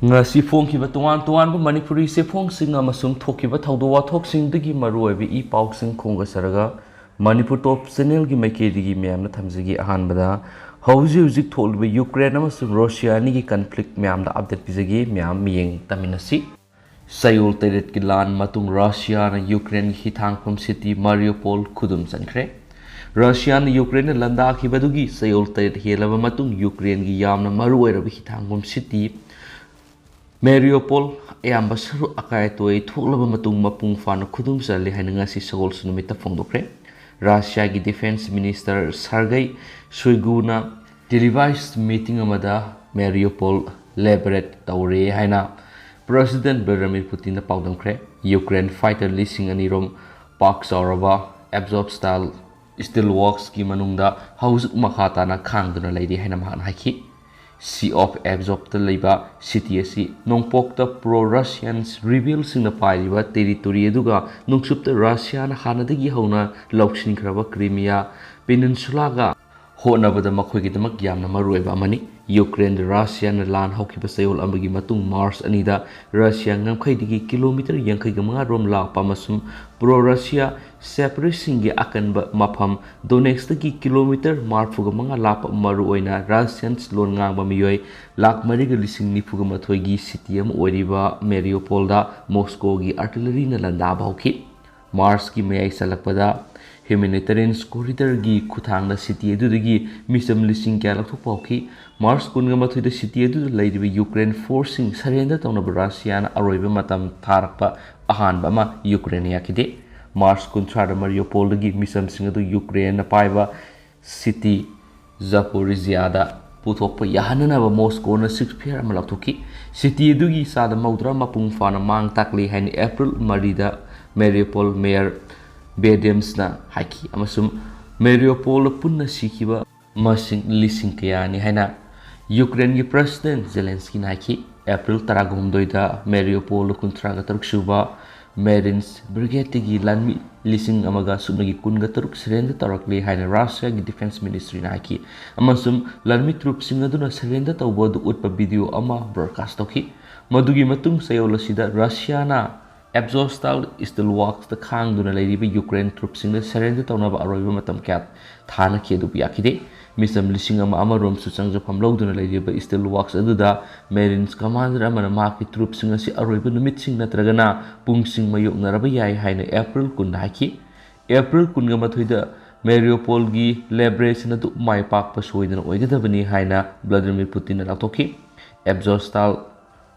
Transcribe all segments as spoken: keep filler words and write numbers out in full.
ꯉꯁꯤ ꯐꯣꯡꯈꯤꯕ ꯇꯣꯉꯥꯟ ꯇꯣꯉꯥꯟꯕ ꯃꯅꯤꯄꯨꯔꯤ ꯆꯦꯐꯣꯡꯁꯤꯡ ꯑꯃꯁꯨꯡ ꯊꯣꯛꯈꯤꯕ ꯊꯧꯗꯣꯛ ꯋꯥꯊꯣꯛꯁꯤꯡꯗꯒꯤ ꯃꯔꯨꯑꯣꯏꯕ ꯏ ꯄꯥꯎꯁꯤꯡ ꯈꯣꯝꯒꯠꯆꯔꯒ ꯃꯅꯤꯄꯨꯔ ꯇꯣꯞ ꯆꯦꯅꯦꯜꯒꯤ ꯃꯥꯏꯀꯩꯗꯒꯤ ꯃꯌꯥꯝꯅ ꯊꯝꯖꯒꯦ꯫ ꯑꯍꯥꯟꯕꯗ ꯍꯧꯖꯤꯛ ꯍꯧꯖꯤꯛ ꯊꯣꯛꯂꯤꯕ ꯌꯨꯀ꯭ꯔꯦꯟ ꯑꯃꯁꯨꯡ ꯔꯣꯁꯤꯌꯥ ꯑꯅꯤꯒꯤ ꯀꯟꯐ꯭ꯂꯤꯛ ꯃꯌꯥꯝꯗ ꯑꯞꯗꯦꯠ ꯄꯤꯖꯒꯦ꯫ ꯃꯌꯥꯝ ꯃꯤꯠꯌꯦꯡ ꯇꯝꯃꯤꯟꯅꯁꯤ꯫ ꯆꯌꯣꯜ ꯇꯔꯦꯠꯀꯤ ꯂꯥꯟ ꯃꯇꯨꯡ ꯔꯁꯤꯌꯥꯅ ꯌꯨꯀ꯭ꯔꯦꯟꯒꯤ ꯍꯤꯊꯥꯡꯐꯝ ꯁꯤꯇꯤ ꯃꯥꯔꯤꯌꯣꯄꯣꯜ ꯈꯨꯗꯨꯝ ꯆꯟꯈ꯭ꯔꯦ꯫ ꯔꯁꯤꯌꯥꯅ ꯌꯨꯀ꯭ꯔꯦꯟꯗ ꯂꯥꯟꯗꯥꯈꯤꯕꯗꯨꯒꯤ ꯆꯌꯣꯜ ꯇꯔꯦꯠ ꯍꯦꯜꯂꯕ ꯃꯇꯨꯡ ꯌꯨꯀ꯭ꯔꯦꯟꯒꯤ ꯌꯥꯝꯅ ꯃꯔꯨꯑꯣꯏꯔꯕ ꯍꯤꯊꯥꯡꯐꯝ ꯁꯤꯇꯤ ꯃꯦꯔꯤꯌꯣꯄꯣꯜ ꯑꯌꯥꯝꯕ ꯁꯔꯨꯛ ꯑꯀꯥꯏ ꯑꯇꯣꯏ ꯊꯣꯛꯂꯕ ꯃꯇꯨꯡ ꯃꯄꯨꯡ ꯐꯥꯅ ꯈꯨꯗꯨꯝ ꯆꯜꯂꯤ ꯍꯥꯏꯅ ꯉꯁꯤ ꯁꯒꯣꯜꯁꯦꯟ ꯅꯨꯃꯤꯠꯇ ꯐꯣꯡꯗꯣꯛꯈ꯭ꯔꯦ꯫ ꯔꯁꯤꯌꯥꯒꯤ ꯗꯤꯐꯦꯟꯁ ꯃꯤꯅꯤꯁꯇꯔ ꯁꯥꯔꯒꯩ ꯁꯣꯏꯒꯨꯅ ꯇꯦꯂꯤꯚꯥꯏꯁ ꯃꯤꯇꯤꯡ ꯑꯃꯗ ꯃꯦꯔꯤꯌꯣꯄꯣꯜ ꯂꯤꯕꯔꯦꯠ ꯇꯧꯔꯦ ꯍꯥꯏꯅ ꯄ꯭ꯔꯦꯁꯤꯗꯦꯟꯠ ꯚ꯭ꯂꯥꯗꯤꯃꯤꯔ ꯄꯨꯇꯤꯟꯗ ꯄꯥꯎꯗꯝꯈ꯭ꯔꯦ꯫ ꯌꯨꯀ꯭ꯔꯦꯟ ꯐꯥꯏꯇꯔ ꯂꯤꯁꯤꯡ ꯑꯅꯤ ꯔꯣꯝ ꯄꯥꯛ ꯆꯥꯎꯔꯕ ꯑꯦꯕꯖꯣꯔꯞ ꯁ꯭ꯇꯥꯏꯜ ꯁ꯭ꯇꯤꯜ ꯋꯥꯔꯛꯁꯀꯤ ꯃꯅꯨꯡꯗ ꯍꯧꯖꯤꯛ ꯃꯈꯥ ꯇꯥꯅ ꯈꯥꯡꯗꯨꯅ ꯂꯩꯔꯤ ꯍꯥꯏꯅ ꯃꯍꯥꯛꯅ ꯍꯥꯏꯈꯤ꯫ ꯁꯤ ꯑꯣꯐ ꯑꯦꯕꯖꯣꯔꯞꯇ ꯂꯩꯕ ꯁꯤꯇꯤ ꯑꯁꯤ ꯅꯣꯡꯄꯣꯛꯇ ꯄ꯭ꯔꯣ ꯔꯁꯤꯌꯟ ꯔꯤꯕꯦꯜꯁꯤꯡꯅ ꯄꯥꯏꯔꯤꯕ ꯇꯦꯔꯤꯇꯣꯔꯤ ꯑꯗꯨꯒ ꯅꯣꯡꯆꯨꯞꯇ ꯔꯁꯤꯌꯥꯅ ꯍꯥꯟꯅꯗꯒꯤ ꯍꯧꯅ ꯂꯧꯁꯤꯟꯈ꯭ꯔꯕ ꯀ꯭ꯔꯤꯃꯤꯌꯥ ꯄꯦꯅꯤꯟꯁꯨꯂꯥꯒ ꯍꯣꯠꯅꯕꯗ ꯃꯈꯣꯏꯒꯤꯗꯃꯛ ꯌꯥꯝꯅ ꯃꯔꯨꯑꯣꯏꯕ ꯑꯃꯅꯤ꯫ ꯌꯨꯀ꯭ꯔꯦꯟꯗ ꯔꯁꯤꯌꯥꯅ ꯂꯥꯟ ꯍꯧꯈꯤꯕ ꯆꯌꯣꯜ ꯑꯃꯒꯤ ꯃꯇꯨꯡ ꯃꯥꯔꯆ ꯑꯅꯤꯗ ꯔꯁꯤꯌꯥ ꯉꯝꯈꯩꯗꯒꯤ ꯀꯤꯂꯣꯃꯤꯇꯔ ꯌꯥꯡꯈꯩꯒ ꯃꯉꯥ ꯔꯣꯝ ꯂꯥꯞꯄ ꯑꯃꯁꯨꯡ ꯄ꯭ꯔꯣ ꯔꯁꯤꯌꯥ ꯁꯦꯄꯔꯦꯠꯁꯤꯡꯒꯤ ꯑꯀꯟꯕ ꯃꯐꯝ ꯗꯣꯅꯦꯠꯁꯇꯒꯤ ꯀꯤꯂꯣꯃꯤꯇꯔ ꯃꯔꯤꯐꯨꯒ ꯃꯉꯥ ꯂꯥꯞꯄ ꯃꯔꯨꯑꯣꯏꯅ ꯔꯁꯤꯌꯟ ꯂꯣꯟ ꯉꯥꯡꯕ ꯃꯤꯑꯣꯏ ꯂꯥꯈ ꯃꯔꯤꯒ ꯂꯤꯁꯤꯡ ꯅꯤꯐꯨꯒ ꯃꯥꯊꯣꯏꯒꯤ ꯁꯤꯇꯤ ꯑꯃ ꯑꯣꯏꯔꯤꯕ ꯃꯦꯔꯤꯌꯣꯄꯣꯜꯗ ꯃꯣꯁꯀꯣꯒꯤ ꯑꯥꯔꯇꯤꯂꯔꯤꯅ ꯂꯥꯟꯗꯥꯕ ꯍꯧꯈꯤ꯫ ꯃꯥꯔꯆꯀꯤ ꯃꯌꯥꯏ ꯆꯜꯂꯛꯄꯗ ꯍ꯭ꯌꯨꯃꯦꯅꯤꯇꯦꯔꯤꯌꯟ ꯀꯣꯔꯤꯗꯔꯒꯤ ꯈꯨꯠꯊꯥꯡꯗ ꯁꯤꯇꯤ ꯑꯗꯨꯗꯒꯤ ꯃꯤꯆꯝ ꯂꯤꯁꯤꯡ ꯀꯌꯥ ꯂꯧꯊꯣꯛꯄ ꯍꯧꯈꯤ꯫ ꯃꯥꯔꯆ ꯀꯨꯟꯒ ꯃꯥꯊꯣꯏꯗ ꯁꯤꯇꯤ ꯑꯗꯨꯗ ꯂꯩꯔꯤꯕ ꯌꯨꯀ꯭ꯔꯦꯟ ꯐꯣꯔꯁꯁꯤꯡ ꯁꯔꯦꯟꯗꯔ ꯇꯧꯅꯕ ꯔꯁꯤꯌꯥꯅ ꯑꯔꯣꯏꯕ ꯃꯇꯝ ꯊꯥꯔꯛꯄ ꯑꯍꯥꯟꯕ ꯑꯃ ꯌꯨꯀ꯭ꯔꯦꯟꯅ ꯌꯥꯈꯤꯗꯦ꯫ ꯃꯥꯔꯆ ꯀꯨꯟꯊ꯭ꯔꯥꯗ ꯃꯥꯔꯤꯌꯣꯄꯣꯜꯗꯒꯤ ꯃꯤꯆꯝꯁꯤꯡ ꯑꯗꯨ ꯌꯨꯀ꯭ꯔꯦꯟꯅ ꯄꯥꯏꯕ ꯁꯤꯇꯤ ꯖꯥꯄꯣꯔꯤꯖꯤꯌꯥꯗ ꯄꯨꯊꯣꯛꯄ ꯌꯥꯍꯟꯅꯅꯕ ꯃꯣꯁꯀꯣꯅ ꯁꯤꯖꯐꯌꯔ ꯑꯃ ꯂꯥꯎꯊꯣꯛꯈꯤ꯫ ꯁꯤꯇꯤ ꯑꯗꯨꯒꯤ ꯆꯥꯗ ꯃꯧꯗ꯭ꯔꯥ ꯃꯄꯨꯡ ꯐꯥꯅ ꯃꯥꯡ ꯇꯥꯛꯂꯤ ꯍꯥꯏꯅ ꯑꯦꯄ꯭ꯔꯤꯜ ꯃꯔꯤꯗ ꯃꯦꯔꯤꯌꯣꯄꯣꯜ ꯃꯦꯌꯔ ꯕꯦꯗꯦꯝꯁꯅ ꯍꯥꯏꯈꯤ, ꯑꯃꯁꯨꯡ ꯃꯦꯔꯤꯌꯣꯄꯣꯜꯗ ꯄꯨꯟꯅ ꯁꯤꯈꯤꯕ ꯃꯁꯤꯡ ꯂꯤꯁꯤꯡ ꯀꯌꯥꯅꯤ ꯍꯥꯏꯅ ꯌꯨꯀ꯭ꯔꯦꯟꯒꯤ ꯄ꯭ꯔꯦꯁꯤꯗꯦꯟꯠ ꯖꯦꯂꯦꯟꯁꯀꯤꯅ ꯍꯥꯏꯈꯤ꯫ ꯑꯦꯄ꯭ꯔꯤꯜ ꯇꯔꯥꯍꯨꯝꯗꯣꯏꯗ ꯃꯦꯔꯤꯌꯣꯄꯣꯜ ꯀꯨꯟꯊ꯭ꯔꯥꯒ ꯇꯔꯨꯛ ꯁꯨꯕ ꯃꯦꯔꯤꯟꯁ ꯕ꯭ꯔꯤꯒꯦꯗꯀꯤ ꯂꯥꯟꯃꯤ ꯂꯤꯁꯤꯡ ꯑꯃꯒ ꯁꯨꯞꯅꯒꯤ ꯀꯨꯟꯒ ꯇꯔꯨꯛ surrender ꯇꯧꯔꯛꯂꯤ ꯍꯥꯏꯅ ꯔꯁꯤꯌꯥꯒꯤ defence ministryꯅ ꯍꯥꯏꯈꯤ꯫ ꯑꯃꯁꯨꯡ ꯂꯥꯟꯃꯤ troops ꯁꯤꯡ ꯑꯗꯨꯅ surrender ꯇꯧꯕ ꯑꯗꯨ ꯎꯠꯄ video ꯑꯃ broadcast ꯇꯧꯈꯤ꯫ ꯃꯗꯨꯒꯤ ꯃꯇꯨꯡ ꯆꯌꯣꯜ ꯑꯁꯤꯗ ꯔꯁꯤꯌꯥꯅ Azovstal steelworks ꯇ ꯈꯥꯡꯗꯨꯅ ꯂꯩꯔꯤꯕ Ukraine troops ꯁꯤꯡꯗ surrender ꯇꯧꯅꯕ ꯑꯔꯣꯏꯕ ꯃꯇꯝ ꯀꯌꯥ ꯊꯥꯅꯈꯤ ꯑꯗꯨꯕꯨ ꯌꯥꯈꯤꯗꯦ꯫ ꯃꯤꯆꯝ ꯂꯤꯁꯤꯡ ꯑꯃ ꯑꯃꯔꯣꯝꯁꯨ ꯆꯪꯖꯐꯝ ꯂꯧꯗꯨꯅ ꯂꯩꯔꯤꯕ steelworks ꯑꯗꯨꯗ Marines commander ꯑꯃꯅ ꯃꯍꯥꯛꯀꯤ troops ꯁꯤꯡ ꯑꯁꯤ ꯑꯔꯣꯏꯕ ꯅꯨꯃꯤꯠꯁꯤꯡ ꯅꯠꯇ꯭ꯔꯒꯅ ꯄꯨꯡꯁꯤꯡ ꯃꯥꯌꯣꯛꯅꯔꯕ ꯌꯥꯏ ꯍꯥꯏꯅ April ꯀꯨꯟꯗ ꯍꯥꯏꯈꯤ꯫ April ꯀꯨꯟꯒ ꯃꯥꯊꯣꯏꯗ Mariupolꯒꯤ liberation ꯑꯗꯨ ꯃꯥꯏ ꯄꯥꯛꯄ ꯁꯣꯏꯗꯅ ꯑꯣꯏꯒꯗꯕꯅꯤ ꯍꯥꯏꯅ Vladimir Putinꯅ ꯂꯥꯎꯊꯣꯛꯈꯤ꯫ Azovstal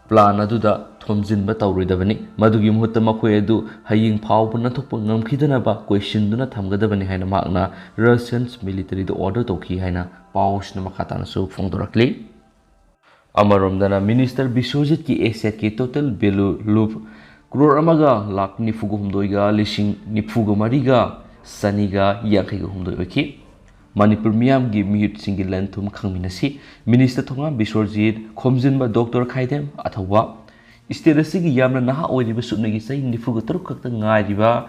plan ꯑꯗꯨꯗ ꯊꯣꯝꯖꯤꯟꯕ ꯇꯧꯔꯣꯏꯗꯕꯅꯤ꯫ ꯃꯗꯨꯒꯤ ꯃꯍꯨꯠꯇ ꯃꯈꯣꯏ ꯑꯗꯨ ꯍꯌꯦꯡ ꯐꯥꯎꯕ ꯅꯥꯟꯊꯣꯛꯄ ꯉꯝꯈꯤꯗꯅꯕ ꯀꯣꯏꯁꯤꯟꯗꯨꯅ ꯊꯝꯒꯗꯕꯅꯤ ꯍꯥꯏꯅ ꯃꯍꯥꯛꯅ Russian military ꯗ order ꯇꯧꯈꯤ ꯍꯥꯏꯅ ꯄꯥꯎꯁꯤꯅ ꯃꯈꯥ ꯇꯥꯅꯁꯨ ꯐꯣꯡꯗꯣꯔꯛꯂꯤ꯫ ꯑꯃꯔꯣꯝꯗꯅ Minister ꯕꯤꯁ꯭ꯋꯖꯤꯠꯀꯤ asset ꯀꯤ total value ꯂꯨꯞ ꯀ꯭ꯔꯣꯔ ꯑꯃꯒ ꯂꯥꯈ ꯅꯤꯐꯨꯒ ꯍꯨꯝꯗꯣꯏꯒ ꯂꯤꯁꯤꯡ ꯅꯤꯐꯨꯒ ꯃꯔꯤꯒ ꯆꯅꯤꯒ ꯌꯥꯡꯈꯩꯒ ꯍꯨꯝꯗꯣꯏ ꯑꯣꯏꯈꯤ꯫ ꯃꯅꯤꯄꯨꯔ ꯃꯤꯌꯥꯝꯒꯤ ꯃꯤꯍꯨꯠꯁꯤꯡꯒꯤ ꯂꯟ ꯊꯨꯝ ꯈꯪꯃꯤꯟꯅꯁꯤ꯫ Minister ꯊꯣꯉꯥꯝ ꯕꯤꯁ꯭ꯋꯖꯤꯠ, ꯈꯣꯝꯖꯤꯟꯕ Doctor ꯈꯥꯏꯗꯦꯝ ꯑꯊꯧꯕ, state ꯑꯁꯤꯒꯤ ꯌꯥꯝꯅ ꯅꯍꯥ ꯑꯣꯏꯔꯤꯕ ꯁꯨꯞꯅꯒꯤ ꯆꯍꯤ ꯅꯤꯐꯨꯒ ꯇꯔꯨꯛ ꯈꯛꯇ ꯉꯥꯏꯔꯤꯕ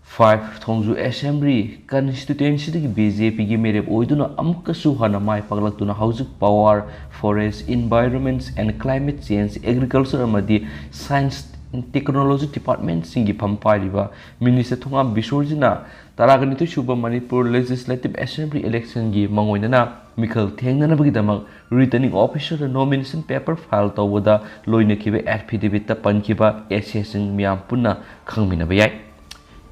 five ꯊꯣꯡꯖꯨ Assembly constituency ꯗꯒꯤ BJP ꯒꯤ ꯃꯤꯔꯦꯞ ꯑꯣꯏꯗꯨꯅ ꯑꯃꯨꯛꯀꯁꯨ ꯍꯟꯅ ꯃꯥꯏ ꯄꯥꯛꯂꯛꯇꯨꯅ ꯍꯧꯖꯤꯛ Power, Forest, Environment and Climate Change, Agriculture ꯑꯃꯗꯤ Science and Technology department ꯁꯤꯡꯒꯤ ꯐꯝ ꯄꯥꯏꯔꯤꯕ Minister ꯊꯣꯉꯥꯝ ꯕꯤꯁ꯭ꯋꯖꯤꯠꯅ ꯇꯔꯥꯒ ꯅꯤꯊꯣꯏ ꯁꯨꯕ ꯃꯅꯤꯄꯨꯔ Legislative Assembly election ꯒꯤ ꯃꯥꯡꯑꯣꯏꯅꯅ ꯃꯤꯈꯜ ꯊꯦꯡꯅꯅꯕꯒꯤꯗꯃꯛ Returning Officer ꯗ nomination paper file ꯇꯧꯕꯗ ꯂꯣꯏꯅꯈꯤꯕ affidavit ꯇ ꯄꯟꯈꯤꯕ asset ꯁꯤꯡ ꯃꯤꯌꯥꯝ ꯄꯨꯟꯅ ꯈꯪꯃꯤꯟꯅꯕ ꯌꯥꯏ꯫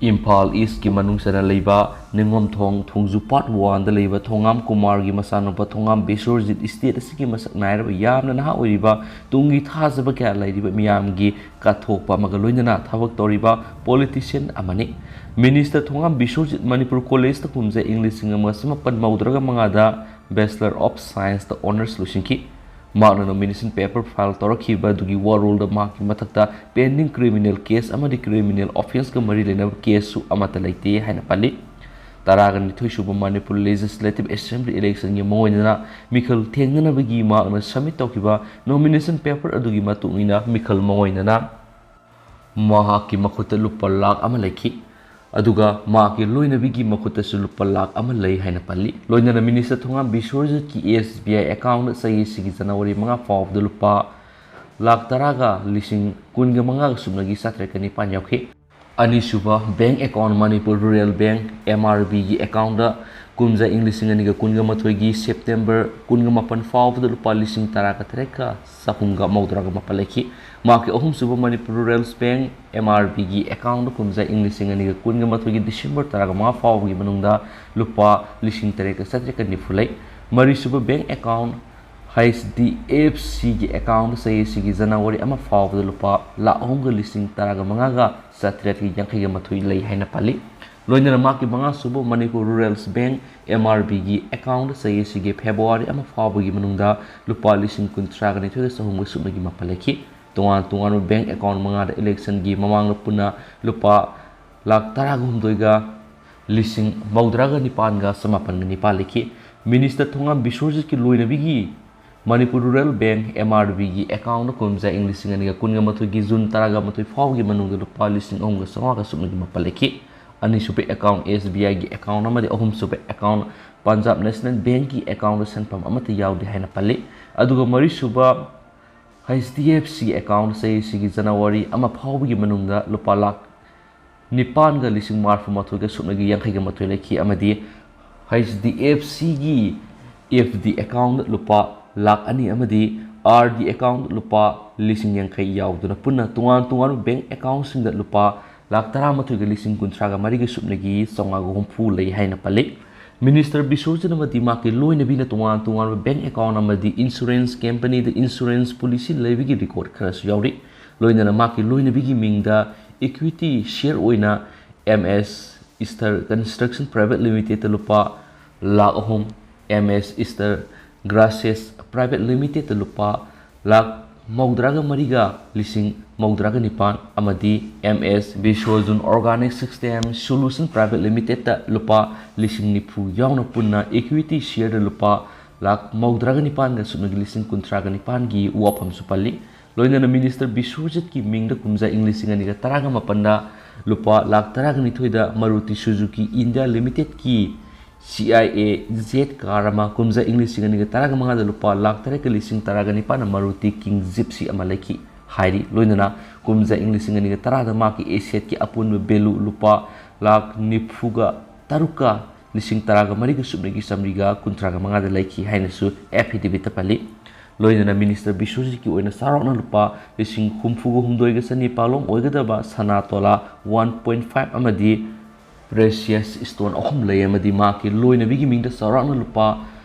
ꯏꯝꯐꯥꯜ East ꯀꯤ ꯃꯅꯨꯡ ꯆꯟꯅ ꯂꯩꯕ ꯅꯤꯡꯉꯣꯝꯊꯣꯡ ꯊꯣꯡꯖꯨ Part One ꯗ ꯂꯩꯕ ꯊꯣꯉꯥꯝ ꯀꯨꯃꯥꯔꯒꯤ ꯃꯆꯥꯅꯨꯄꯥ ꯊꯣꯉꯥꯝ ꯕꯤꯁ꯭ꯋꯖꯤꯠ state ꯑꯁꯤꯒꯤ ꯃꯁꯛ ꯅꯥꯏꯔꯕ ꯌꯥꯝꯅ ꯅꯍꯥ ꯑꯣꯏꯔꯤꯕ ꯇꯨꯡꯒꯤ ꯊꯥꯖꯕ ꯀꯌꯥ ꯂꯩꯔꯤꯕ ꯃꯤꯌꯥꯝꯒꯤ ꯀꯠꯊꯣꯛꯄ ꯑꯃꯒ ꯂꯣꯏꯅꯅ ꯊꯕꯛ ꯇꯧꯔꯤꯕ politician ꯑꯃꯅꯤ꯫ Minister ꯊꯣꯉꯥꯝ ꯕꯤꯁ꯭ꯋꯖꯤꯠ ꯃꯅꯤꯄꯨꯔ College ꯇ ꯀꯨꯝꯖꯥ ꯏꯪ ꯂꯤꯁꯤꯡ ꯑꯃꯒ ꯆꯃꯥꯄꯟ ꯃꯧꯗ꯭ꯔꯥꯒ ꯃꯉꯥꯗ Bachelor of Science ꯇ honours ꯂꯣꯏꯁꯤꯟꯈꯤ꯫ ꯃꯍꯥꯛꯅ nomination paper file ꯇꯧꯔꯛꯈꯤꯕ ꯑꯗꯨꯒꯤ ꯋꯥꯔꯣꯜꯗ ꯃꯍꯥꯛꯀꯤ ꯃꯊꯛꯇ pending criminal case ꯑꯃꯗꯤ criminal offence ꯀ ꯃꯔꯤ ꯂꯩꯅꯕ case ꯁꯨ ꯑꯃꯠꯇ ꯂꯩꯇꯦ ꯍꯥꯏꯅ ꯄꯜꯂꯤ꯫ ꯇꯔꯥꯒ ꯅꯤꯊꯣꯏ ꯁꯨꯕ ꯃꯅꯤꯄꯨꯔ Legislative Assembly election ꯒꯤ ꯃꯥꯡꯑꯣꯏꯅꯅ ꯃꯤꯈꯜ ꯊꯦꯡꯅꯅꯕꯒꯤ ꯃꯍꯥꯛꯅ submit ꯇꯧꯈꯤꯕ nomination paper ꯑꯗꯨꯒꯤ ꯃꯇꯨꯡ ꯏꯟꯅ ꯃꯤꯈꯜ ꯃꯥꯡꯑꯣꯏꯅꯅ ꯃꯍꯥꯛꯀꯤ ꯃꯈꯨꯠꯇ ꯂꯨꯄꯥ ꯂꯥꯈ ꯑꯃ ꯂꯩꯈꯤ꯫ ꯑꯗꯨꯒ ꯃꯍꯥꯛꯀꯤ ꯂꯣꯏꯅꯕꯤꯒꯤ ꯃꯈꯨꯠꯇꯁꯨ ꯂꯨꯄꯥ ꯂꯥꯈ ꯑꯃ ꯂꯩ ꯍꯥꯏꯅ ꯄꯜꯂꯤ꯫ ꯂꯣꯏꯅꯅ ꯃꯤꯅꯤꯁꯇꯔ ꯊꯣꯉꯥꯝ ꯕꯤꯁ꯭ꯋꯔꯖꯤꯠꯀꯤ ꯑꯦꯁ ꯕꯤ ꯑꯥꯏ ꯑꯦꯀꯥꯎꯟꯗ ꯆꯍꯤ ꯑꯁꯤꯒꯤ ꯖꯅꯋꯥꯔꯤ ꯃꯉꯥ ꯐꯥꯎꯕꯗ ꯂꯨꯄꯥ ꯂꯥꯈ ꯇꯔꯥꯒ ꯂꯤꯁꯤꯡ ꯀꯨꯟꯒ ꯃꯉꯥꯒ ꯁꯨꯞꯅꯒꯤ ꯆꯥꯇ꯭ꯔꯦꯠꯀ ꯅꯤꯄꯥꯟ ꯌꯥꯎꯈꯤ꯫ ꯑꯅꯤꯁꯨꯕ bank account Manipur rural bank, M R ꯕꯤꯒꯤ ꯑꯦꯀꯥꯎꯟꯗ ꯀꯨꯝꯖꯥ ꯏꯪ ꯂꯤꯁꯤꯡ ꯑꯅꯤꯒ ꯀꯨꯟꯒ ꯃꯥꯊꯣꯏꯒꯤ ꯁꯦꯞꯇꯦꯝꯕꯔ ꯀꯨꯟꯒ ꯃꯥꯄꯟ ꯐꯥꯎꯕꯗ ꯂꯨꯄꯥ ꯂꯤꯁꯤꯡ ꯇꯔꯥꯒ ꯇꯔꯦꯠꯀ ꯆꯍꯨꯝꯒ ꯃꯧꯗ꯭ꯔꯥꯒ ꯃꯥꯄꯟ ꯂꯩꯈꯤ꯫ ꯃꯍꯥꯛꯀꯤ ꯑꯍꯨꯝꯁꯨꯕ ꯃꯅꯤꯄꯨꯔ ꯔꯨꯔꯦꯜꯁ ꯕꯦꯡ, ꯑꯦꯝ ꯑꯥꯔ ꯕꯤꯒꯤ ꯑꯦꯀꯥꯎꯟꯗ ꯀꯨꯝꯖꯥ ꯏꯪ ꯂꯤꯁꯤꯡ ꯑꯅꯤꯒ ꯀꯨꯟꯒ ꯃꯥꯊꯣꯏꯒꯤ ꯗꯤꯁꯦꯝꯕꯔ ꯇꯔꯥꯒ ꯃꯉꯥ ꯐꯥꯎꯕꯒꯤ ꯃꯅꯨꯡꯗ ꯂꯨꯄꯥ ꯂꯤꯁꯤꯡ ꯇꯔꯦꯠꯀ ꯆꯥꯇ꯭ꯔꯦꯠꯀ ꯅꯤꯐꯨ ꯂꯩ꯫ ꯃꯔꯤꯁꯨꯕ bank account, H D F ꯁꯤꯒꯤ ꯑꯦꯀꯥꯎꯟꯗ ꯆꯍꯤ ꯑꯁꯤꯒꯤ ꯖꯅꯋꯥꯔꯤ ꯑꯃ ꯐꯥꯎꯕꯗ ꯂꯨꯄꯥ ꯂꯥꯈ ꯑꯍꯨꯝꯒ ꯂꯤꯁꯤꯡ ꯇꯔꯥꯒ ꯃꯉꯥꯒ ꯆꯥꯇ꯭ꯔꯦꯠꯀ ꯌꯥꯡꯈꯩꯒ ꯃꯥꯊꯣꯏ ꯂꯩ ꯍꯥꯏꯅ ꯄꯜꯂꯤ꯫ ꯂꯣꯏꯅꯅ ꯃꯍꯥꯛꯀꯤ ꯃꯉꯥꯁꯨꯕ ꯃꯅꯤꯄꯨꯔ ꯔꯨꯔꯦꯜꯁ ꯕꯦꯡ, ꯑꯦꯝ ꯑꯥꯔ ꯕꯤꯒꯤ ꯑꯦꯀꯥꯎꯟꯗ ꯆꯍꯤ ꯑꯁꯤꯒꯤ ꯐꯦꯕ꯭ꯔꯨꯋꯥꯔꯤ ꯑꯃ ꯐꯥꯎꯕꯒꯤ ꯃꯅꯨꯡꯗ ꯂꯨꯄꯥ ꯂꯤꯁꯤꯡ ꯀꯨꯟꯊ꯭ꯔꯥꯒ ꯅꯤꯊꯣꯏꯒ ꯆꯍꯨꯝꯒ ꯁꯨꯞꯅꯒꯤ ꯃꯥꯄꯟ ꯂꯩꯈꯤ꯫ ꯇꯣꯉꯥꯟ ꯇꯣꯉꯥꯟꯕ ꯕꯦꯡ ꯑꯦꯀꯥꯎꯟ ꯃꯉꯥꯗ ꯏꯂꯦꯛꯁꯟꯒꯤ ꯃꯃꯥꯡꯗ ꯄꯨꯟꯅ ꯂꯨꯄꯥ ꯂꯥꯈ ꯇꯔꯥꯒ ꯍꯨꯝꯗꯣꯏꯒ ꯂꯤꯁꯤꯡ ꯃꯧꯗ꯭ꯔꯥꯒ ꯅꯤꯄꯥꯟꯒ ꯆꯃꯥꯄꯟꯒ ꯅꯤꯄꯥꯟ ꯂꯩꯈꯤ꯫ ꯃꯤꯅꯤꯁꯇꯔ ꯊꯣꯉꯥꯝ ꯕꯤꯁ꯭ꯋꯔꯖꯤꯠꯀꯤ ꯂꯣꯏꯅꯕꯤꯒꯤ Manipur rural bank, M R ꯕꯤꯒꯤ ꯑꯦꯀꯥꯎꯟꯗ ꯀꯨꯝꯖꯥ ꯏꯪ ꯂꯤꯁꯤꯡ ꯑꯅꯤꯒ ꯀꯨꯟꯒ ꯃꯥꯊꯣꯏꯒꯤ ꯖꯨꯟ ꯇꯔꯥꯒ ꯃꯥꯊꯣꯏ ꯐꯥꯎꯕꯒꯤ ꯃꯅꯨꯡꯗ ꯂꯨꯄꯥ ꯂꯤꯁꯤꯡ ꯑꯍꯨꯝꯒ ꯆꯥꯝꯃꯉꯥꯒ ꯁꯨꯞꯅꯒꯤ ꯃꯥꯄꯟ ꯂꯩꯈꯤ꯫ ꯑꯅꯤꯁꯨꯕ ꯑꯦꯀꯥꯎꯟ ꯑꯦꯁ ꯕꯤ ꯑꯥꯏꯒꯤ ꯑꯦꯀꯥꯎꯟ ꯑꯃꯗꯤ ꯑꯍꯨꯝꯁꯨꯕ ꯑꯦꯀꯥꯎꯟ ꯄꯟꯖꯥꯕ ꯅꯦꯁꯅꯦꯜ ꯕꯦꯡꯛꯀꯤ ꯑꯦꯀꯥꯎꯟꯗ ꯁꯦꯟꯐꯝ ꯑꯃꯠꯇ ꯌꯥꯎꯗꯦ ꯍꯥꯏꯅ ꯄꯜꯂꯤ꯫ ꯑꯗꯨꯒ ꯃꯔꯤꯁꯨꯕ H D F C account ꯆꯍꯤ ꯑꯁꯤꯒꯤ ꯖꯅꯋꯥꯔꯤ ꯑꯃ ꯐꯥꯎꯕꯒꯤ ꯃꯅꯨꯡꯗ ꯂꯨꯄꯥ ꯂꯥꯈ ꯅꯤꯄꯥꯟꯒ ꯂꯤꯁꯤꯡ ꯃꯔꯐꯨ ꯃꯥꯊꯣꯏꯒ ꯁꯨꯞꯅꯒꯤ ꯌꯥꯡꯈꯩꯒ ꯃꯥꯊꯣꯏ ꯂꯩꯈꯤ ꯑꯃꯗꯤ ꯍꯩꯆ ꯗꯤ ꯑꯦꯐ ꯁꯤꯒꯤ ꯑꯦꯐ ꯗꯤ ꯑꯦꯀꯥꯎꯟꯗ ꯂꯨꯄꯥ ꯂꯥꯈ ꯑꯅꯤ ꯑꯃꯗꯤ ꯑꯥꯔ ꯗꯤ ꯑꯦꯀꯥꯎꯟꯗ ꯂꯨꯄꯥ ꯂꯤꯁꯤꯡ ꯌꯥꯡꯈꯩ ꯌꯥꯎꯗꯨꯅ ꯄꯨꯟꯅ ꯇꯣꯉꯥꯟ ꯇꯣꯉꯥꯟꯕ ꯕꯦꯡꯛ ꯑꯦꯀꯥꯎꯟꯁꯤꯡꯗ ꯂꯨꯄꯥ ꯂꯥꯈ ꯇꯔꯥꯃꯥꯊꯣꯏꯒ ꯂꯤꯁꯤꯡ ꯀꯨꯟꯊ꯭ꯔꯥꯒ ꯃꯔꯤꯒ ꯁꯨꯞꯅꯒꯤ ꯆꯥꯝꯃꯉꯥꯒ ꯍꯨꯝꯐꯨ ꯂꯩ ꯍꯥꯏꯅ ꯄꯜꯂꯤ꯫ ꯃꯤꯅꯤꯁꯇꯔ ꯕꯤꯁ꯭ꯋꯖꯤꯠ ꯑꯃꯗꯤ ꯃꯍꯥꯛꯀꯤ ꯂꯣꯏꯅꯕꯤꯅ ꯇꯣꯉꯥꯟ ꯇꯣꯉꯥꯟꯕ ꯕꯦꯡꯛ ꯑꯦꯀꯥꯎꯟ ꯑꯃꯗꯤ ꯏꯟꯁꯨꯔꯦꯟꯁ ꯀꯝꯄꯅꯤꯗ ꯏꯟꯁꯨꯔꯦꯟꯁ ꯄꯣꯂꯤꯁꯤ ꯂꯩꯕꯒꯤ ꯔꯦꯀꯣꯔꯗ ꯈꯔꯁꯨ ꯌꯥꯎꯔꯤ꯫ ꯂꯣꯏꯅꯅ ꯃꯍꯥꯛꯀꯤ ꯂꯣꯏꯅꯕꯤꯒꯤ ꯃꯤꯡꯗ ꯏꯀ꯭ꯋꯤꯇꯤ ꯁꯤꯌꯔ ꯑꯣꯏꯅ ꯑꯦꯝ ꯑꯦꯁ ꯏꯁꯇꯔ ꯀꯟꯁꯇ꯭ꯔꯛꯁꯟ ꯄ꯭ꯔꯥꯏꯚꯦꯠ ꯂꯤꯃꯤꯇꯦꯠꯇ ꯂꯨꯄꯥ ꯂꯥꯈ ꯑꯍꯨꯝ, ꯑꯦꯝ ꯑꯦꯁ ꯏꯁꯇꯔ ꯒ꯭ꯔꯥꯁꯦꯁ ꯄ꯭ꯔꯥꯏꯚꯦꯠ ꯂꯤꯃꯤꯇꯦꯠꯇ ꯂꯨꯄꯥ ꯂꯥꯈ ꯃꯧꯗ꯭ꯔꯥꯒ ꯃꯔꯤꯒ ꯂꯤꯁꯤꯡ ꯃꯧꯗ꯭ꯔꯥꯒ ꯅꯤꯄꯥꯟ ꯑꯃꯗꯤ ꯑꯦꯝ ꯑꯦꯁ ꯕꯤꯁ꯭ꯋꯖꯨꯟ ꯑꯣꯔꯒꯥꯅꯤꯛ ꯁꯤꯁꯇꯦꯝ ꯁꯣꯂꯨꯁꯟ ꯄ꯭ꯔꯥꯏꯚꯦꯠ ꯂꯤꯃꯤꯇꯦꯠꯇ ꯂꯨꯄꯥ ꯂꯤꯁꯤꯡ ꯅꯤꯐꯨ ꯌꯥꯎꯅ ꯄꯨꯟꯅ ꯏꯀ꯭ꯋꯤꯇꯤ ꯁꯤꯌꯔꯗ ꯂꯨꯄꯥ ꯂꯥꯈ ꯃꯧꯗ꯭ꯔꯥꯒ ꯅꯤꯄꯥꯟꯒ ꯁꯨꯞꯅꯒꯤ ꯂꯤꯁꯤꯡ ꯀꯨꯟꯊ꯭ꯔꯥꯒ ꯅꯤꯄꯥꯟꯒꯤ ꯋꯥꯐꯝꯁꯨ ꯄꯜꯂꯤ꯫ ꯂꯣꯏꯅꯅ ꯃꯤꯅꯤꯁꯇꯔ ꯕꯤꯁ꯭ꯋꯖꯤꯠꯀꯤ ꯃꯤꯡꯗ ꯀꯨꯝꯖꯥ ꯏꯪ ꯂꯤꯁꯤꯡ ꯑꯅꯤꯒ ꯇꯔꯥꯒ ꯃꯥꯄꯟꯗ ꯂꯨꯄꯥ ꯂꯥꯈ ꯇꯔꯥꯒ ꯅꯤꯊꯣꯏꯗ Maruti Suzuki India Limitedꯀꯤ C I A Z car ꯑꯃ, ꯀꯨꯝꯖꯥ ꯏꯪ ꯂꯤꯁꯤꯡ ꯑꯅꯤꯒ ꯇꯔꯥꯒ ꯃꯉꯥꯗ ꯂꯨꯄꯥ ꯂꯥꯈ ꯇꯔꯦꯠꯀ ꯂꯤꯁꯤꯡ ꯇꯔꯥꯒ ꯅꯤꯄꯥꯟꯅ Maruti King Gypsy ꯑꯃ ꯂꯩꯈꯤ ꯍꯥꯏꯔꯤ꯫ ꯂꯣꯏꯅꯅ ꯀꯨꯝꯖꯥ ꯏꯪ ꯂꯤꯁꯤꯡ ꯑꯅꯤꯒ ꯇꯔꯥꯗ ꯃꯍꯥꯛꯀꯤ assetꯀꯤ ꯑꯄꯨꯟꯕ value ꯂꯨꯄꯥ ꯂꯥꯈ ꯅꯤꯐꯨꯒ ꯇꯔꯨꯛꯀ ꯂꯤꯁꯤꯡ ꯇꯔꯥꯒ ꯃꯔꯤꯒ ꯁꯨꯞꯅꯒꯤ ꯆꯥꯃꯔꯤꯒ ꯀꯨꯟꯊ꯭ꯔꯥꯒ ꯃꯉꯥꯗ ꯂꯩꯈꯤ ꯍꯥꯏꯅꯁꯨ affidavitꯇ ꯄꯜꯂꯤ꯫ ꯂꯣꯏꯅꯅ Minister ꯕꯤꯁ꯭ꯋꯖꯤꯠꯀꯤ ꯑꯣꯏꯅ ꯆꯥꯎꯔꯥꯛꯅ ꯂꯨꯄꯥ ꯂꯤꯁꯤꯡ ꯍꯨꯝꯐꯨꯒ ꯍꯨꯝꯗꯣꯏꯒ ꯆꯅꯤꯄꯥꯜ ꯔꯣꯝ ꯑꯣꯏꯒꯗꯕ ꯁꯅꯥ ꯇꯣꯂꯥ one point five ꯑꯃꯗꯤ precious stone ꯑꯍꯨꯝ ꯂꯩ ꯑꯃꯗꯤ ꯃꯍꯥꯛꯀꯤ ꯂꯣꯏꯅꯕꯤꯒꯤ ꯃꯤꯡꯗ ꯆꯥꯎꯔꯥꯛꯅ ꯂꯨꯄꯥ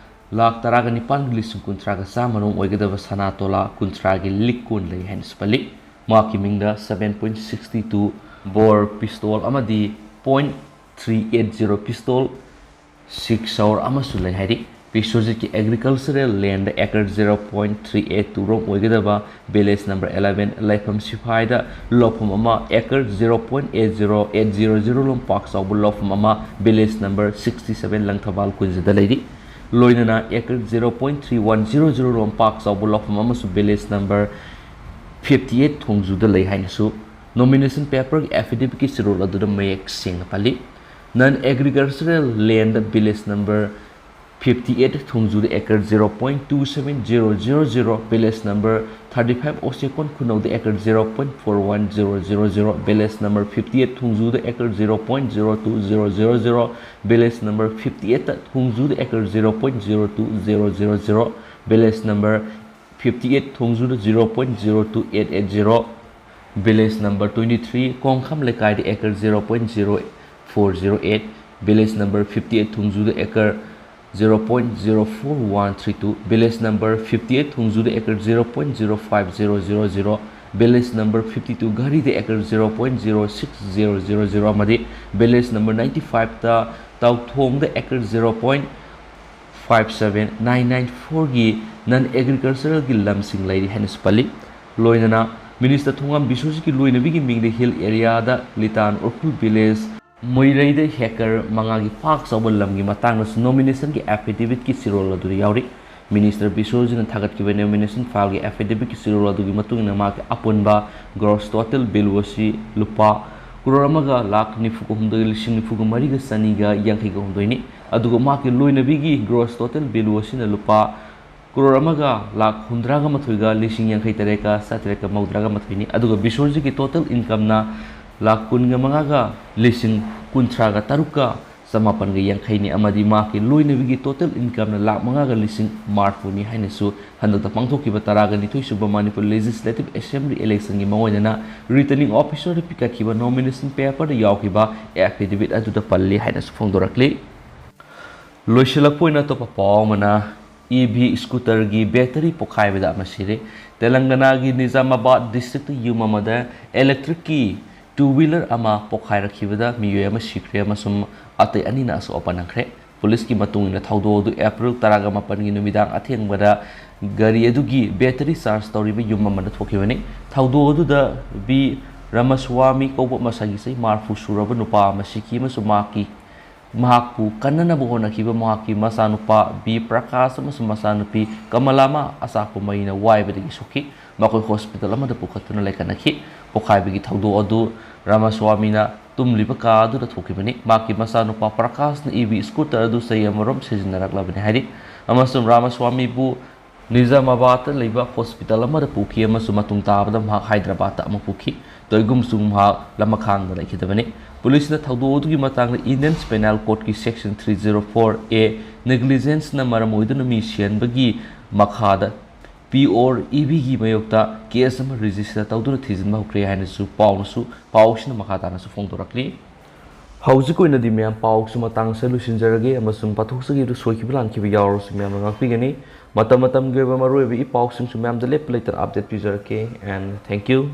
ꯂꯥꯈ ꯇꯔꯥꯒ ꯅꯤꯄꯥꯟꯒ ꯂꯤꯁꯤꯡ ꯀꯨꯟꯊ꯭ꯔꯥꯒ ꯆꯥꯝꯃ ꯔꯣꯝ ꯑꯣꯏꯒꯗꯕ ꯁꯅꯥ ꯇꯣꯂꯥ ꯀꯨꯟꯊ꯭ꯔꯥꯒꯤ ꯂꯤꯛ ꯀꯣꯟ ꯂꯩ ꯍꯥꯏꯅꯁꯨ ꯄꯜꯂꯤ꯫ ꯃꯍꯥꯛꯀꯤ ꯃꯤꯡꯗ seven point sixty two bore pistol ꯑꯃꯗꯤ point three eight zero pistol six hour ꯑꯃꯁꯨ ꯂꯩ ꯍꯥꯏꯔꯤ꯫ ꯕꯤꯁ꯭ꯋꯖꯤꯠꯀꯤ agricultural landꯗ acre zero point three eight two ꯔꯣꯝ ꯑꯣꯏꯒꯗꯕ village number eleven ꯂꯩꯐꯝ ꯁꯤꯐꯥꯏꯗ ꯂꯧꯐꯝ ꯑꯃ, acre zero point eight zero eight zero zero ꯔꯣꯝ ꯄꯥꯛ ꯆꯥꯎꯕ ꯂꯧꯐꯝ ꯑꯃ village number sixty seven Langthabal ꯀꯨꯟꯖꯗ ꯂꯩꯔꯤ꯫ ꯂꯣꯏꯅꯅ acre zero point three one zero zero ꯔꯣꯝ ꯄꯥꯛ ꯆꯥꯎꯕ ꯂꯧꯐꯝ ꯑꯃꯁꯨ village number fifty eight ꯊꯣꯡꯖꯨꯗ ꯂꯩ ꯍꯥꯏꯅꯁꯨ nomination paperꯒꯤ affidavitꯀꯤ ꯆꯤꯔꯣꯜ ꯑꯗꯨꯗ ꯃꯌꯦꯛ ꯁꯦꯡꯅ ꯄꯜꯂꯤ꯫ Non agricultural land village number fifty eight ꯊꯣꯡꯖꯨꯗ acre zero point two seven zero zero zero, village number thirty five ꯑꯣꯆꯦꯀꯣꯟ ꯈꯨꯅꯧꯗ acre zero point four one zero zero zero, village number fifty eight ꯊꯣꯡꯖꯨꯗ acre zero point zero two zero zero zero, village number fifty eight ꯊꯣꯡꯖꯨꯗ acre zero point zero two zero zero zero, village number fifty eight ꯊꯣꯡꯖꯨꯗ zero point zero two eight eight zero, village number twenty three ꯀꯣꯡꯈꯝ ꯂꯩꯀꯥꯏꯗ acre zero point zero four zero eight, village number fifty eight ꯊꯣꯡꯖꯨꯗ acre zero point zero four one three two, village number fifty eight ꯊꯣꯡꯖꯨꯗ acre zero point zero five zero zero zero, village number fifty two ꯘꯔꯤꯗ acre zero point zero six zero zero zero ꯑꯃꯗꯤ village number ninety five ꯇ ꯇꯥꯎꯊꯣꯡꯗ acre zero point five seven nine nine fourꯒꯤ non agriculturalꯒꯤ ꯂꯝꯁꯤꯡ ꯂꯩꯔꯤ ꯍꯥꯏꯅꯁꯨ ꯄꯜꯂꯤ꯫ ꯂꯣꯏꯅꯅ Minister ꯊꯣꯉꯥꯝ ꯕꯤꯁ꯭ꯋꯖꯤꯠꯀꯤ ꯂꯣꯏꯅꯕꯤꯒꯤ ꯃꯤꯡꯗ hill areaꯗ ꯂꯤꯇꯥꯟ Ukhrul village ꯃꯣꯏꯔꯩꯗ acre ꯃꯉꯥꯒꯤ ꯄꯥꯛ ꯆꯥꯎꯕ ꯂꯝꯒꯤ ꯃꯇꯥꯡꯗꯁꯨ nominationꯒꯤ affidavitꯀꯤ ꯆꯤꯔꯣꯜ ꯑꯗꯨꯗ ꯌꯥꯎꯔꯤ꯫ Minister ꯕꯤꯁ꯭ꯋꯖꯤꯠꯅ ꯊꯥꯒꯠꯈꯤꯕ nomination fileꯒꯤ affidavitꯀꯤ ꯆꯤꯔꯣꯜ ꯑꯗꯨꯒꯤ ꯃꯇꯨꯡ ꯏꯟꯅ ꯃꯍꯥꯛꯀꯤ ꯑꯄꯨꯟꯕ gross total value ꯑꯁꯤ ꯂꯨꯄꯥ ꯀ꯭ꯔꯣꯔ ꯑꯃꯒ ꯂꯥꯈ ꯅꯤꯐꯨꯒ ꯍꯨꯝꯗꯣꯏ ꯂꯤꯁꯤꯡ ꯅꯤꯐꯨꯒ ꯃꯔꯤꯒ ꯆꯅꯤꯒ ꯌꯥꯡꯈꯩꯒ ꯍꯨꯝꯗꯣꯏꯅꯤ꯫ ꯑꯗꯨꯒ ꯃꯍꯥꯛꯀꯤ ꯂꯣꯏꯅꯕꯤꯒꯤ gross total value ꯑꯁꯤꯅ ꯂꯨꯄꯥ ꯀ꯭ꯔꯣꯔ ꯑꯃꯒ ꯂꯥꯈ ꯍꯨꯝꯗ꯭ꯔꯥꯒ ꯃꯥꯊꯣꯏꯒ ꯂꯤꯁꯤꯡ ꯌꯥꯡꯈꯩ ꯇꯔꯦꯠꯀ ꯆꯥꯇ꯭ꯔꯦꯠꯀ ꯃꯧꯗ꯭ꯔꯥꯒ ꯃꯥꯊꯣꯏꯅꯤ꯫ ꯑꯗꯨꯒ ꯕꯤꯁꯣꯔꯖꯤꯠꯀꯤ total incomeꯅ ꯂꯥꯈ ꯀꯨꯟꯒ ꯃꯉꯥꯒ ꯂꯤꯁꯤꯡ ꯀꯨꯟꯊ꯭ꯔꯥꯒ ꯇꯔꯨꯛꯀ ꯆꯃꯥꯄꯟꯒ ꯌꯥꯡꯈꯩꯅꯤ꯫ ꯑꯃꯗꯤ ꯃꯍꯥꯛꯀꯤ ꯂꯣꯏꯅꯕꯤꯒꯤ total incomeꯅ ꯂꯥꯈ ꯃꯉꯥꯒ ꯂꯤꯁꯤꯡ ꯃꯔꯐꯨꯅꯤ ꯍꯥꯏꯅꯁꯨ ꯍꯟꯗꯛꯇ ꯄꯥꯡꯊꯣꯛꯈꯤꯕ ꯇꯔꯥꯒ ꯅꯤꯊꯣꯏ ꯁꯨꯕ ꯃꯅꯤꯄꯨꯔ Legislative Assembly electionꯒꯤ ꯃꯥꯡꯑꯣꯏꯅꯅ Returning Officerꯗ ꯄꯤꯈꯠꯈꯤꯕ nomination paperꯗ ꯌꯥꯎꯈꯤꯕ affidavit ꯑꯗꯨꯗ ꯄꯜꯂꯤ ꯍꯥꯏꯅꯁꯨ ꯐꯣꯡꯗꯣꯔꯛꯂꯤ꯫ ꯂꯣꯏꯁꯤꯜꯂꯛꯄ ꯑꯣꯏꯅ ꯑꯇꯣꯞꯄ ꯄꯥꯎ ꯑꯃꯅ, EV scooterꯒꯤ battery ꯄꯣꯈꯥꯏꯕꯗ ꯑꯃ ꯁꯤꯔꯦ꯫ ꯇꯦꯂꯪꯒꯅꯥꯒꯤ ꯅꯤꯖꯥꯃꯥꯕꯥꯗ districtꯇ ꯌꯨꯝ ꯑꯃꯗ electricꯀꯤ two wheeler ꯑꯃ ꯄꯣꯈꯥꯏꯔꯛꯈꯤꯕꯗ ꯃꯤꯑꯣꯏ ꯑꯃ ꯁꯤꯈ꯭ꯔꯦ ꯑꯃꯁꯨꯡ ꯑꯇꯩ ꯑꯅꯤꯅ ꯑꯁꯣꯛ ꯑꯄꯟ ꯅꯪꯈ꯭ꯔꯦ꯫ ꯄꯨꯂꯤꯁꯀꯤ ꯃꯇꯨꯡ ꯏꯟꯅ ꯊꯧꯗꯣꯛ ꯑꯗꯨ ꯑꯦꯄ꯭ꯔꯤꯜ ꯇꯔꯥꯒ ꯃꯥꯄꯟꯒꯤ ꯅꯨꯃꯤꯗꯥꯡ ꯑꯊꯦꯡꯕꯗ ꯒꯥꯔꯤ ꯑꯗꯨꯒꯤ battery charge ꯇꯧꯔꯤꯕ ꯌꯨꯝ ꯑꯃꯗ ꯊꯣꯛꯈꯤꯕꯅꯤ꯫ ꯊꯧꯗꯣꯛ ꯑꯗꯨꯗ ꯕꯤ ꯔꯥꯃꯁ꯭ꯋꯥꯃꯤ ꯀꯧꯕ ꯃꯁꯥꯒꯤ ꯆꯍꯤ ꯃꯔꯐꯨ ꯁꯨꯔꯕ ꯅꯨꯄꯥ ꯑꯃ ꯁꯤꯈꯤ ꯑꯃꯁꯨꯡ ꯃꯍꯥꯛꯀꯤ ꯃꯍꯥꯛꯄꯨ ꯀꯟꯅꯅꯕ ꯍꯣꯠꯅꯈꯤꯕ ꯃꯍꯥꯛꯀꯤ ꯃꯆꯥꯅꯨꯄꯥ ꯕꯤ ꯄ꯭ꯔꯀꯥꯁ ꯑꯃꯁꯨꯡ ꯃꯆꯥꯅꯨꯄꯤ ꯀꯃꯂꯥꯃ ꯑꯆꯥꯛꯄ ꯃꯩꯅ ꯋꯥꯏꯕꯗꯒꯤ ꯁꯣꯛꯈꯤ꯫ ꯃꯈꯣꯏ ꯍꯣꯁꯄꯤꯇꯥꯜ ꯑꯃꯗ ꯄꯨꯈꯠꯇꯨꯅ ꯂꯥꯏꯀꯠꯅꯈꯤ꯫ ꯄꯣꯈꯥꯏꯕꯒꯤ ꯊꯧꯗꯣꯛ ꯑꯗꯨ ꯔꯥꯃꯁ꯭ꯋꯥꯃꯤꯅ ꯇꯨꯝꯂꯤꯕ ꯀꯥ ꯑꯗꯨꯗ ꯊꯣꯛꯈꯤꯕꯅꯤ꯫ ꯃꯍꯥꯛꯀꯤ ꯃꯆꯥꯅꯨꯄꯥ ꯄ꯭ꯔꯀꯥꯁꯅ EV scooter ꯑꯗꯨ ꯆꯍꯤ ꯑꯃꯔꯣꯝ ꯁꯤꯖꯤꯟꯅꯔꯛꯂꯕꯅꯤ ꯍꯥꯏꯔꯤ ꯑꯃꯁꯨꯡ ꯔꯥꯃꯁ꯭ꯋꯥꯃꯤꯕꯨ ꯅꯤꯖꯥꯃꯥꯕꯥꯗꯇ ꯂꯩꯕ ꯍꯣꯁꯄꯤꯇꯥꯜ ꯑꯃꯗ ꯄꯨꯈꯤ ꯑꯃꯁꯨꯡ ꯃꯇꯨꯡ ꯇꯥꯕꯗ ꯃꯍꯥꯛ ꯍꯥꯏꯗ꯭ꯔꯕꯥꯗꯇ ꯑꯃꯨꯛ ꯄꯨꯈꯤ꯫ ꯇꯣꯏꯒꯨꯝꯁꯨ ꯃꯍꯥꯛ ꯂꯃꯈꯥꯡꯗ ꯂꯩꯈꯤꯗꯕꯅꯤ꯫ ꯄꯨꯂꯤꯁꯅ ꯊꯧꯗꯣꯛ ꯑꯗꯨꯒꯤ ꯃꯇꯥꯡꯗ Indian Penal Codeꯀꯤ Section three zero four A, negligenceꯅ ꯃꯔꯝ ꯑꯣꯏꯗꯨꯅ ꯃꯤ ꯁꯤꯍꯟꯕꯒꯤ ꯃꯈꯥꯗ P or EVꯒꯤ ꯃꯥꯌꯣꯛꯇ case ꯑꯃ register ꯇꯧꯗꯨꯅ ꯊꯤꯖꯤꯟꯕ ꯍꯧꯈ꯭ꯔꯦ ꯍꯥꯏꯅꯁꯨ ꯄꯥꯎꯅꯁꯨ, ꯄꯥꯎꯁꯤꯅ ꯃꯈꯥ ꯇꯥꯅꯁꯨ ꯐꯣꯡꯗꯣꯔꯛꯂꯤ꯫ ꯍꯧꯖꯤꯛ ꯑꯣꯏꯅꯗꯤ ꯃꯌꯥꯝ ꯄꯥꯎꯁꯨ ꯃꯇꯥꯡ ꯑꯁꯤꯗ ꯂꯣꯏꯁꯤꯟꯖꯔꯒꯦ ꯑꯃꯁꯨꯡ ꯄꯥꯊꯣꯛꯆꯈꯤꯕꯗꯨ ꯁꯣꯏꯈꯤꯕ ꯂꯥꯟꯈꯤꯕ ꯌꯥꯎꯔꯁꯨ ꯃꯌꯥꯝꯅ ꯉꯥꯛꯄꯤꯒꯅꯤ꯫ ꯃꯇꯝ ꯃꯇꯝꯒꯤ ꯑꯣꯏꯕ ꯃꯔꯨꯑꯣꯏꯕ ꯏ ꯄꯥꯎꯁꯤꯡꯁꯨ ꯃꯌꯥꯝꯗ ꯂꯦꯞꯄ ꯂꯩꯇꯅ update ꯄꯤꯖꯔꯛꯀꯦ, and thank you꯫